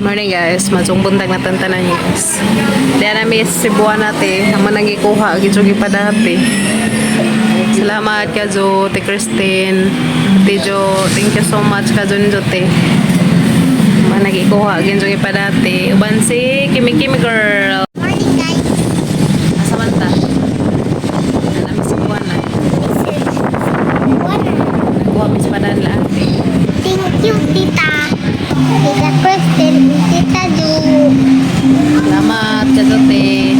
Morning, guys, maayong buntag na tantanan, guys. Diya na miss Cebuana te, naman nagikuha gidyo pa dati. Salamat kajo, te Christine, te Jo, thank you so much kajo ninyo te. Man nagikuha gidyo pa dati. Uban si Kimi Kimi girl. Morning, guys. Asa man ta? Ana miss Cebuana. Water. Nagkuha miss padanla ate. Thank you, Tita. Tita Kristen, Tita Ju. Salamat kajo te.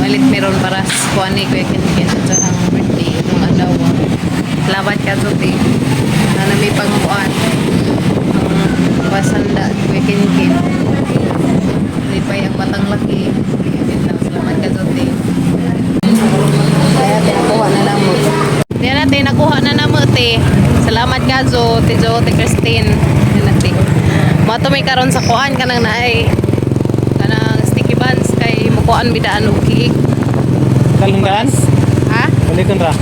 Malit meron para sa kuan ni Kuya Ken at sa ang birthday nung adlaw. Salamat kajo te. Ana may pangkuan. Ang pasanda ni Kuya Ken Ken. Lipay ang batang laki. Salamat kajo te. Kaya te, nakuha na namo. Diyan natin, nakuha na namo te. Salamat kajo, te Jo, te Christine. Yan natin. Mato may karon sa kuan kanang naay kanang sticky buns kay mukuan bidaan og cake. Kalunggaan? Ha? Balikan ra.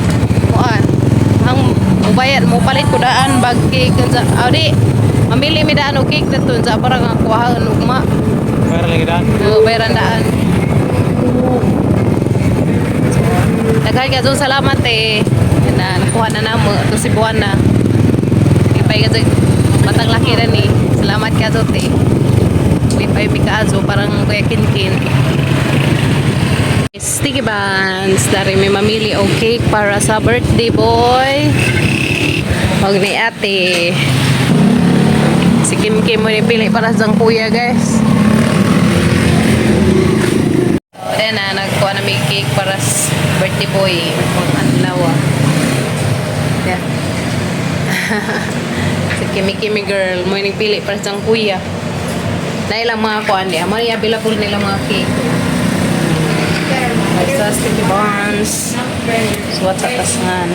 Kuan. Ang mubayad mo palit ko daan bag cake unsa. Aw di. Mamili mi daan og cake dito unsa para nga kuhaon ugma. Bayar lagi daan. Oo, bayaran daan. Daghan ka dun, salamat eh. Yan na, nakuha na namo. Ito si Buwana. Lipay ka dyan. Batang laki na ni. Salamat ka dun eh. Lipay mi kaazo, parang Kuya Kinkin. Sticky buns. Dari may mamili og cake para sa birthday boy. Huwag ni ate. Si Kim Kim mo ni pili para sa kuya, guys. So, then na, nagkuha na may cake para sa birthday boy. Mga adlaw. Yeah. Si Kimi Kimi girl, mo yung pili para sa kuya. Na ilang mga kuan niya. Mo niya available nila mga cake. Sa sticky buns. Suwat sa tasangan.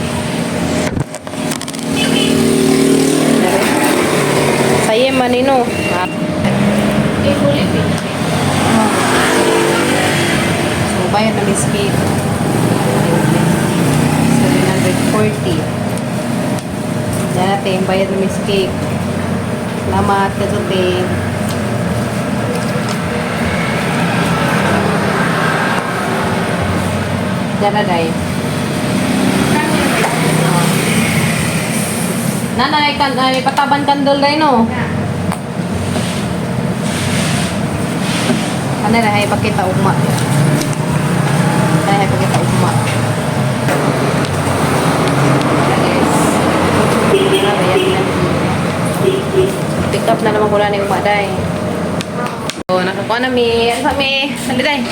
Saye manino. Eh, huli So, bayad na miss cake. 740. Yan natin, bayad na miss cake. Salamat, Kazote. Yan na, day. Nanay, kan, ay, pataban kandol day, no? Ano na, hay, pakita ugma. Ay, hay, pakita ugma. Guys. Ayan na. Pick up na naman ko na ni ugma, day. So, nakakuha na mi. Ano sa mi? Sali, day.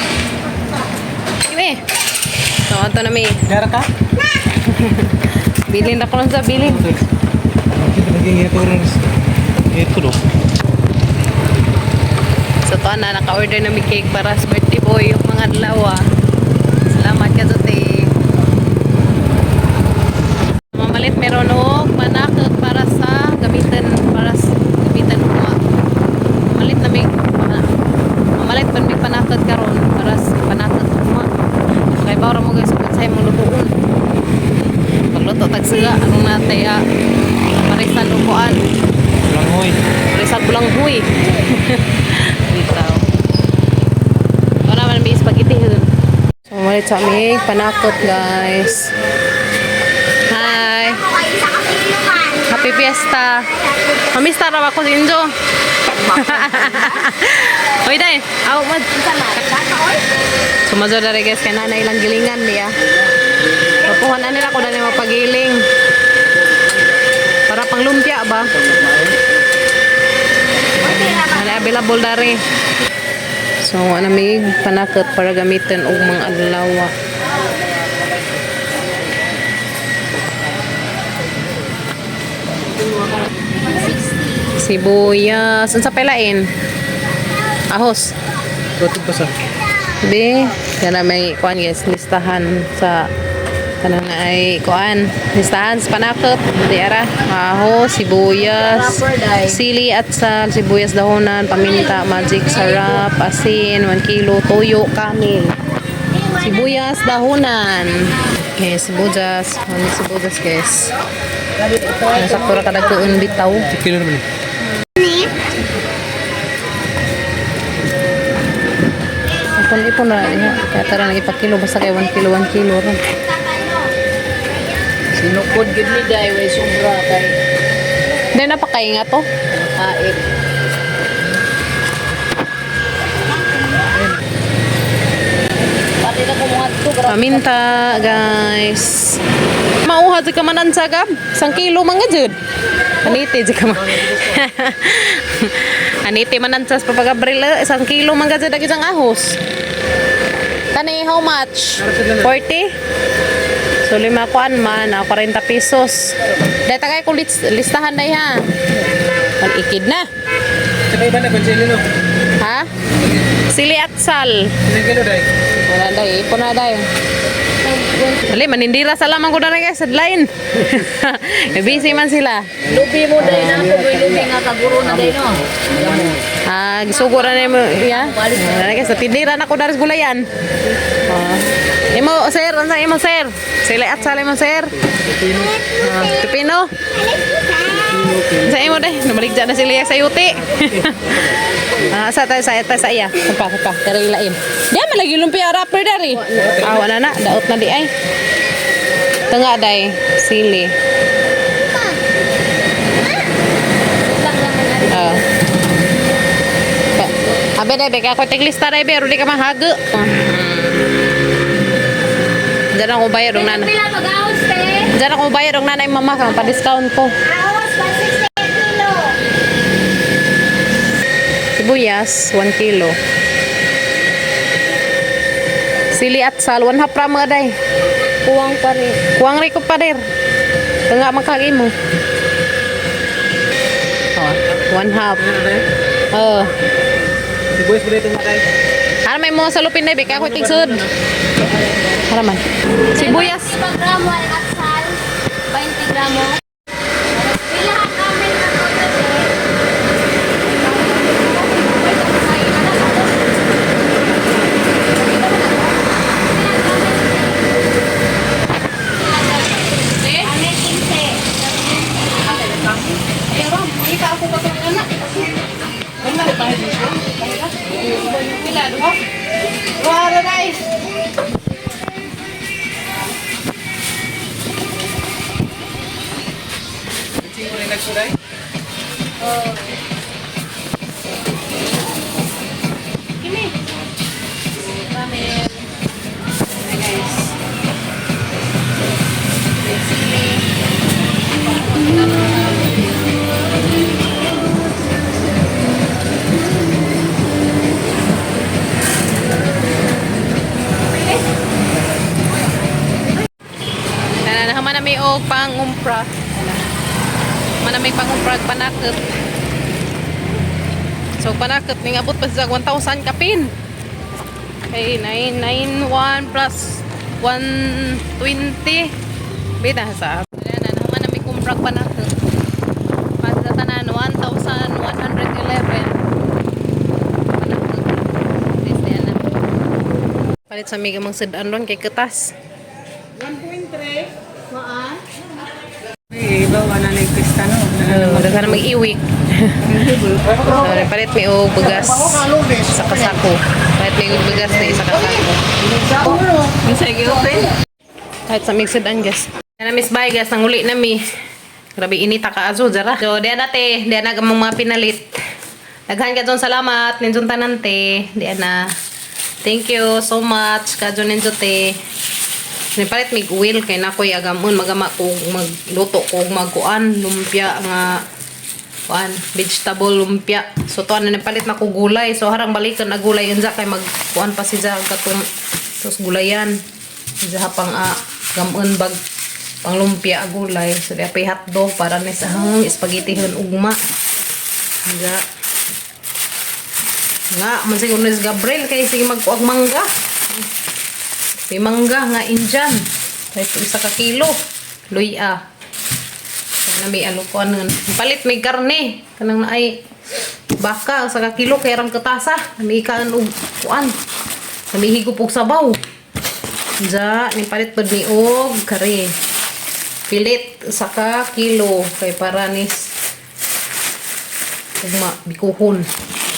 Kimi. So, ato na mi. Dara ka? Bilin na ko lang sa bilin. Naging ito rin. Ito do. So, to na, naka-order na mi cake para sa birthday boy, yung mga adlaw. Salamat ka, Zote. Mamalit meron og manakot para sa gamitan ugma. Mamalit na mi mamalit pan mi panakot karon para sa panakot ugma. Kay bawra mo, guys, kung sa'yo mo lutuon. Pagluto tagsiga anong natay parisan upuan. Langoy. Parisan bulanghoy. Bitaw. Wala man may spaghetti yun. So, malit sa aming panakot, guys. Hi! Kayo sa kapilukan. Happy Fiesta! Mamista ra ako si Injo. Hoy, day! Aw, mad. Sumazor na rin, guys, kay nanay ilang gilingan niya. Papuhan na nila ko na mapagiling. Para pang lumpia ba? Ano available dari. So, ano may panakot para gamitin og mga adlaw. Sibuyas. Unsa pelain? Ahos. Tutup pa sa. Be, kana may kuan, guys, listahan sa kanang ay kuan, listahan sa panakot, di ara. Ahos, sibuyas, sili at sal, sibuyas dahonan, paminta, magic sarap, asin, 1 kilo, toyo, kanin. Sibuyas dahonan. Okay, sibuyas, ano sibuyas, guys. Sakto ra kadagkoon bitaw. Kilo naman. Ipon-ipon na niya. Kaya tara nang ipakilo basta kay 1 kilo 1 kilo ra. Sinukod gid ni day way sobra kay Dahil napakain nga to. kain. Pati na kumuha to grabe. Paminta, guys. Mauha jud ka man sa gab. Isang kilo man nga jud. Anite jud ka man. Anite man sa Papa Gabriel, eh. Isang kilo man nga jud ang isang ahos. Kani how much? 40? So lima kuan man, 40 pesos. Dahil tagay ko listahan na ha. Pan ikid na. Tsaka iba na, kung no? Ha? Sili at sal. Isang kilo, day. Wala day, ipon na day. Dali, manindira sa lamang ko na rin guys, line. Busy man sila. Lubi mo day na ako boy lubi nga kaguro na day no. Ah, gisugo na nimo ya. Wala na guys, tindira na ko daris gulayan. Ah. Imo sir, unsa imo sir? Sila at sala imo sir. Ah, Pipino. Sa imo day, namaligya na sila sa yuti. Ah, sa tayo sa tayo sa iya. Pa pa, kare ilain. Di man lagi lumpia wrapper dari. Ah, wala na, daot na di ay. Tunga day, sili. Ah. Abe day, beka ako tiglista day, pero di ka mahago. Diyan ako bayad og nanay. Pila pag-aos te? Diyan ako bayad og nanay mama ka pa-discount ko. Aos 160 kilo. Sibuyas, 1 kilo. Sili at sal, 1 half ra mga day. Kuwang pa rin. Kuwang rin ko pa der. Tunga makagi mo. Oh, 1 half. Oh. Sibuyas mo dito, day. Ano may mga salupin na bika ako tigsud. Haraman. Sibuyas. 5 gramo ang atsal, 20 gramo. Pila ka kami na to te? Ano 15? Ana naman na may og pangumpra. Ana. Man na may pangumpra ag panakot. So panakot ning abot pa sa 1,000 kapin. Okay, 991 plus 120. Bita sa. Ana naman na may kumpra ag panakot. Para sa tanan 1,111. Panakot. This di ana. Palit sa miga mang sudan ron kay katas. Eh, iba wala na pista no. Oh, daghan na mag-iwik. So, palit may og bugas sa kasako. Palit may og bugas na isa kasako. Sige, open. Kahit sa mixed an guys. Ana miss bye guys, nanguli na mi. Grabe inita ka azo jara. So diyan na te, diyan na among mga pinalit. Daghan ka dyan salamat ninjon tanan te. Diyan na. Thank you so much kadyo ninjo te. Nipalit mig oil kay nakoy agamon magama ko magluto ko og magkuan lumpia nga kuan vegetable lumpia. So tuan na nipalit na ko gulay. So harang balikan na gulay unsa kay magkuan pa si ja katong tos gulayan. Diya pang gamon bag pang lumpia a gulay. So diya pay hotdog para ni sa hang spaghetti hun ugma. Nga. Nga man siguro ni si Gabriel kay sige magkuag mangga. May mangga nga Indian. Kahit isa ka kilo. Luya. Sana may alukuan nun. Palit may karne. Kanang naay baka sa ka kilo kay rang katasa. May ikaan og kuan. May higop og sabaw. Ja, ni palit pud ni og kare. Pilit sa ka kilo kay para nis ugma bikuhon.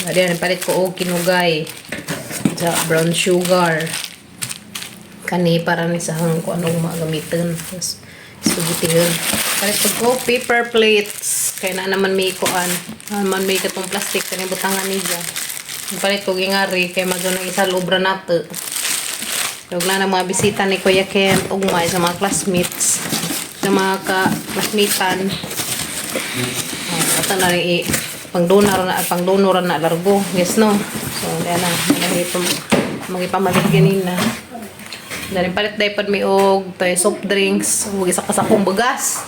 Diyan palit ko og kinugay. Ja, brown sugar. Kani para ni sa hang kung anong mga gamitin. Tapos, spaghetti yun. Palit pag ko, paper plates. Kaya na naman may kuan. Na naman may katong plastic. Kani butangan niya. Palit ko gingari. Kaya madyo nang isa lobra nato. Dog na ng mga bisita ni Kuya Ken. Ugmay sa mga classmates. Sa mga ka-classmatean. Oh, ito na rin pangdonor na pangdonor na largo. Yes no. So yan na magipamalit ganina. Daling palit dahil pad may og tayo soft drinks ug isa ka sakong bugas.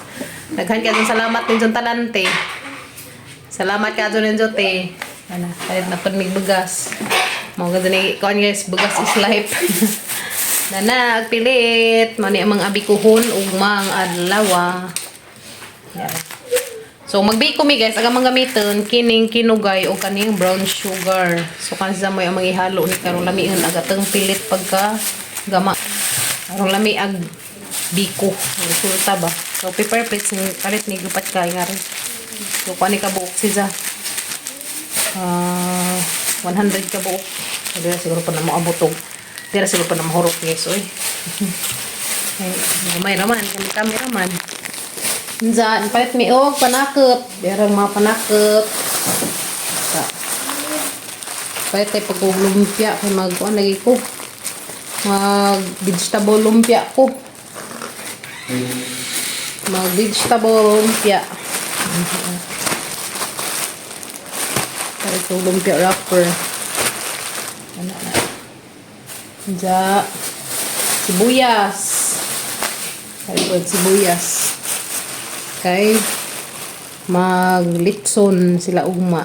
Daghan ka dun salamat ninyo talante. Salamat ka dun ninyo te. Ana, palit na pad may bugas. Mao gud ni kuan guys, bugas is life. Nana, agpilit. Mani ang mga abikuhon ug mang adlaw. Yan. So magbiko mi guys, ang mga gamiton kining kinugay o kaning brown sugar. So kansa mo ang mga ihalo ni karong lamion agateng pilit pagka gama. Karong lami ag biko. Resulta ba? So paper plates ni palit ni gupat kay nga rin. So kuan ni kabuok siya. Ah, 100 ka buok. Dira siguro pa na moabot og dira siguro pa na mahurot guys oy. Ay, gamay raman, kami kami raman. Diyan, palit mi og panakot. Derang mga panakot. Sa. Palit tay pag lumpia kay mag kuan lagi ko. Mag vegetable lumpia ko. Mag vegetable lumpia. Palit ko lumpia wrapper. Ano na. Diyan. Sibuyas. Palit ko sibuyas. Kay maglitson sila ugma.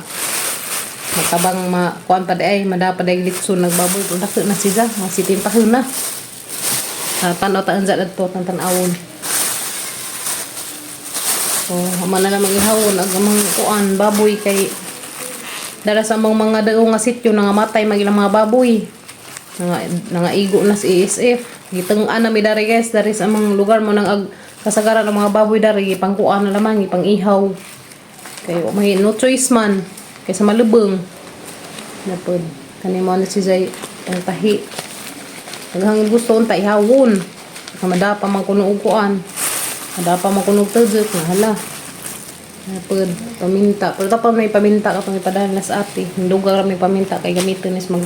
Matabang ma kuan pa ay madapa day litson nagbaboy pero dako na siya mga sitin pa na. Tanaw ta anza adto tan tan-awon. So, ama na lang ihawon ag amang kuan baboy kay dara sa among mga dago nga sityo nangamatay mag ilang mga baboy. Nangaigo na si ASF. Giteng-an na mi dari guys, dari sa among lugar mo nang ag kasagaran ng mga baboy dari gipangkuan na lamang, gipang-ihaw. Kay wa may no choice man kaysa malubong. Napod kani mo na si Zay ang tahi. Daghang gusto unta ihawon. Baka madapa man kuno og kuan. Madapa man kuno og tujuk na hala. Napod paminta. Pero ta pa may paminta ka pang ipadala na sa ate. Hinduga ra may paminta kay gamiton is mag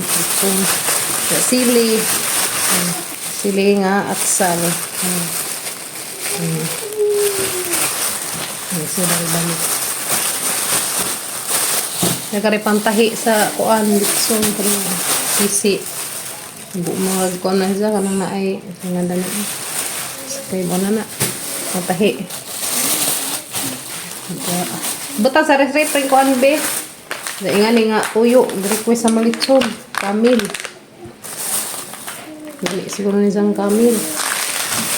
sili. Sili nga at sal. Ay, so balik. Nagkaripantahi sa kuan litson kanang sisi. Bu mga kuan na siya kanang naay nga dali. Kay mo na na. Matahi. Buta sa refri pre kuan be. Daingan ni nga tuyo request sa malitson. Kamil. Dali siguro ni siyang kamil.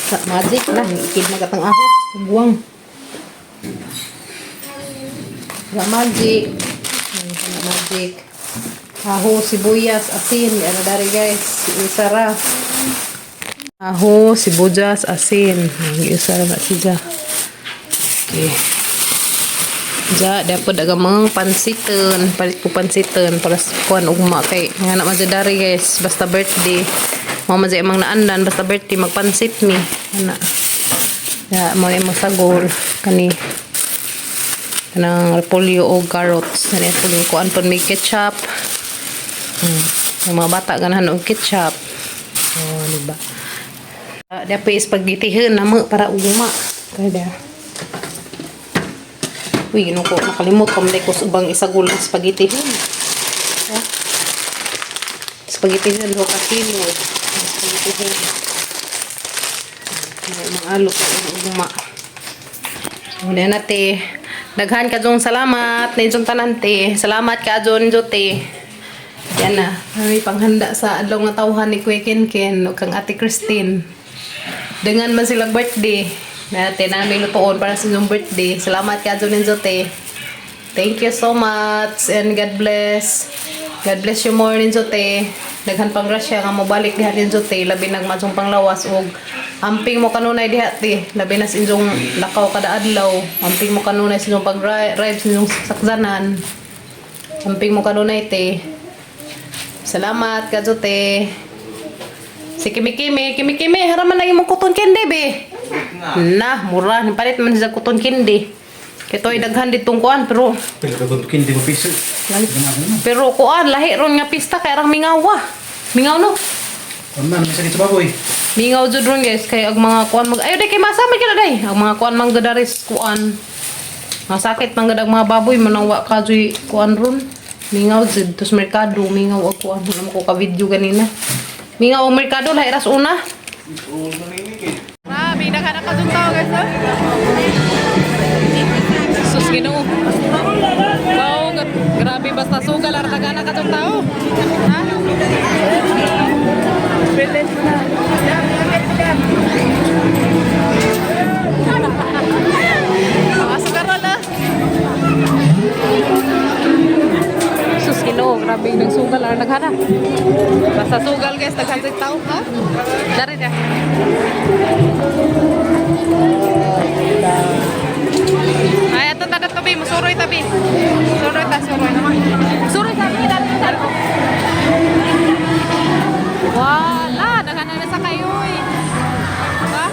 Sa magic na ikid na katang ahos buwang. Sa magic. Ayan, sa magic. Aho, sibuyas, asin. Ano dari guys? Isara. Aho, sibuyas, asin. Isara na siya. Okay. Ja, dapat agamang pansiton. Palit ko pansiton para sa kuan ugma kay nga na man dyan dari guys, basta birthday. Mao man dyan imong naandan basta birthday magpansit mi. Ana. Ya, mo imong sagol kani kanang repolyo o carrots. Kani repolyo kuan pud may ketchup. Ang mga bata ganahan og ketchup. Oh, di ba? Dapat spaghetti na mo para ugma. Kaya da. Uy, ginoo ko, nakalimot ko man ko sa ubang isagol ng spaghetti. Ha? Spaghetti na 2 ka kilo. Spaghetti. May mga alok ugma. Una na te. Daghan ka dong salamat. Ninyong tanan te. Salamat ka dyon te. Yan na. May panghanda sa adlaw nga tawhan ni Kuya Kenken ug kang Ate Christine. Dengan man silang birthday. Nate namin lutoon para sa inyong birthday. Salamat ka dyon te. Thank you so much and God bless. God bless you more ninyo te. Daghan pang grasya nga mobalik diha ninyo te. Labi nagmadsong panglawas ug amping mo kanunay diha te. Labi na sa inyong lakaw kada adlaw. Amping mo kanunay sa inyong pag-drive sa inyong sakyanan. Amping mo kanunay te. Salamat, Kajute. Si Kimi Kimi, Kimi Kimi, haraman na imong cotton candy, be. Na, mura. Palit man siya cotton candy. Kito ay daghan ditong kuan, pero Pero kung kindi mo piso. pero kuan, lahi ron nga pista kay arang mingawa. Mingaw no. Ano man, may sakit sa baboy. Mingaw jud ron guys kay ang mga kuan mag ayo day kay masa man kina day. Ang mga kuan manggadaris kuan. Masakit man gud ang mga baboy manang wa ka joy kuan ron. Mingaw jud tos merkado mingaw og kuan wala mo ko ka video ganina. Mingaw og merkado lahi ras una. Grabe nagana ka jud tao guys. Oh. Sus Ginoo. Wow, grabe basta sugal ar nagana ka jud tao. Ha? Pasok ka ron ah. Sus Ginoo, grabe yung nagsugal ar naghana. Basta sugal guys, daghan sa tao ha. Dari na. Ay, ato ta tabi, musuroy tabi. Suroy ta, suroy. Suroy tabi, dali dali. Wala, daghan na sa kayo eh. Ha?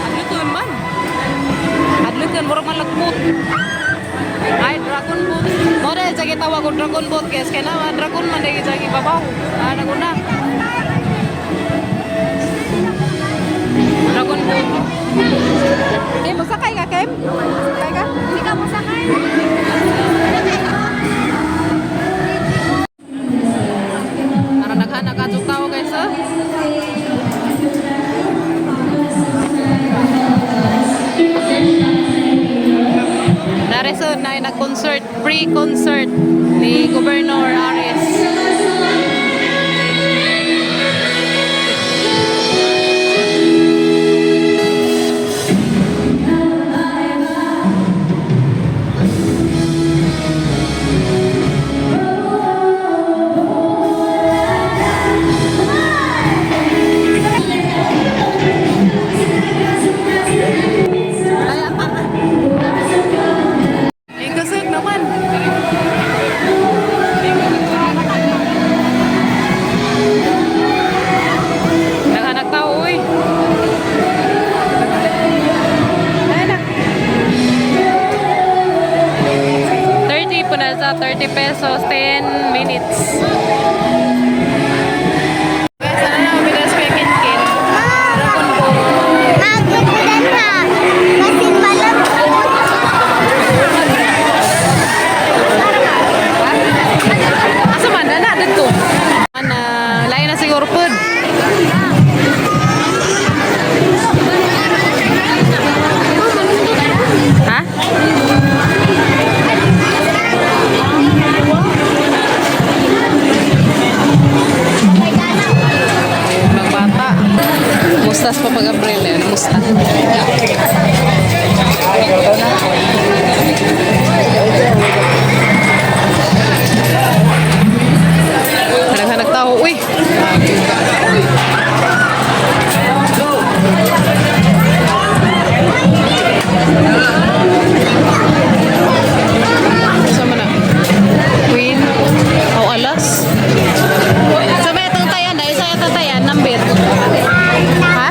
Adluton man. Adluton, murag man lagmut. Ay, dragon boat. Mo dahil sa gitawag og dragon boat guys. Kaya na, dragon man dahil sa gibabaw. Ah, naguna. Dragon boat. Kim, masakay ka, Kim? Sakay ka? Hindi ka masakay. Para naghana ka tao guys, ah. Dari sa na nag-concert, pre-concert ni Governor Aris. Ay, apa? Ingkusog naman. Naghanap tao, uy. Ay, nak. 30 po na sa 30 pesos, 10 minutes. Guys, ano na, bigas ko yung kinkin. Dragon boat. Magkukulan ha. Kasi malam. Asa man na dito? Ana, lain na siguro pud. Ha? Magbata. Mustas pa pag Abril eh. Musta. Naghanag tao. Uy! Sama na? Queen? O alas? Sa may itong tayan na, isa itong tayan, number. Ha?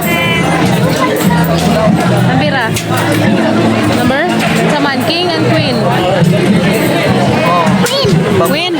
Number ah? Number? Saman, king and queen. Queen! Queen!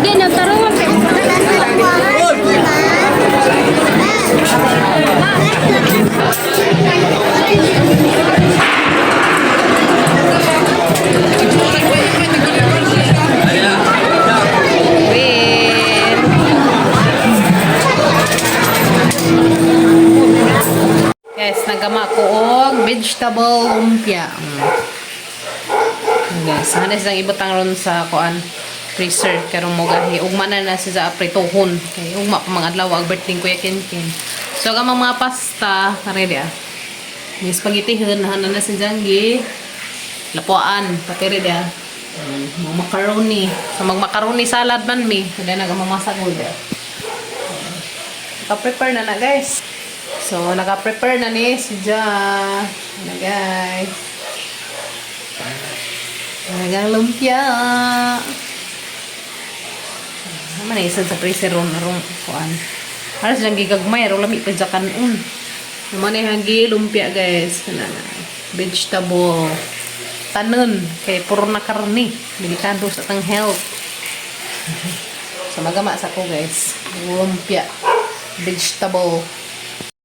Hindi, nagtarungan. Win! Guys, nagama ko og vegetable lumpia. Guys, ano silang ibutang ron sa kuan freezer karon mo gahi. Ugma na na siya sa apritohon. Kay ugma pa mga adlaw ang birthday ni Kuya Kinkin. So ang mga pasta, ready ah. May spaghetti hun, na na si Janggi. Lapuan, pati ready ah. Mga macaroni. So mag macaroni salad man mi. Hindi na gamamasagol ah. Naka-prepare na na, guys. So, naka-prepare na ni si Ja. Ano, guys? Nagang lumpia. Naman na isa sa freezer room na room. Kuan. Halos siyang gigagmay. Ro lami pa dyan kanon. Naman na yung lumpia, guys. Ano na. Vegetable. Tanon. Kay puro na karne. Delikado sa tang health. So, magama sa ko, guys. Lumpia. Vegetable.